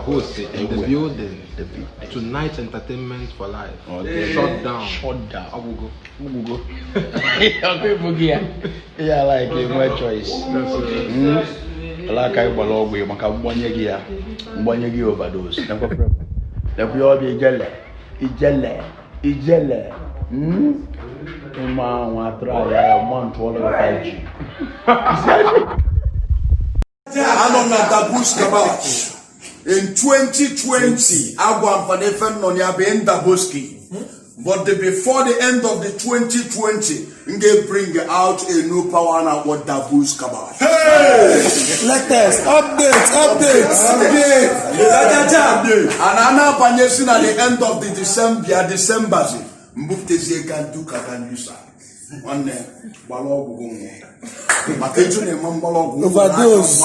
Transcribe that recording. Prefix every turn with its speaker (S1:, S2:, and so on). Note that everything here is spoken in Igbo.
S1: host in the building. Tonight entertainment for life.
S2: Okay.
S1: Shut down.
S2: Shut down.
S1: Ọgwụgo.
S2: Ọgwụgo. Ọkụ ịbụ gị ya. Ihe ala ka enwe choice. Ala aka ịgbara ọgwụ ya maka mgbanye gị ya. Mgbanye gị overdose. Nekwa ya ọbịa ijele. Ijele. Ijele. Ịma nwa atụrụ ya ya mma ntụọlụ gị 5G.
S3: Anọ m na Dabus Kabash. In 2020, agwa m fa nọ ya bụ Ndaboski. But before the end of the 2020, m ga-bring out a new power na akpọ Dabus Kabash.
S4: Latest update, update, update.
S3: And a na-abanyezi na the end of the December, December zi, mbupụtezie gandu ka gandusa. Nwanne, gbara ọgwụgwụ nwụọ. Maka eju na-eme mgbara ọgwụ.
S4: Overdose.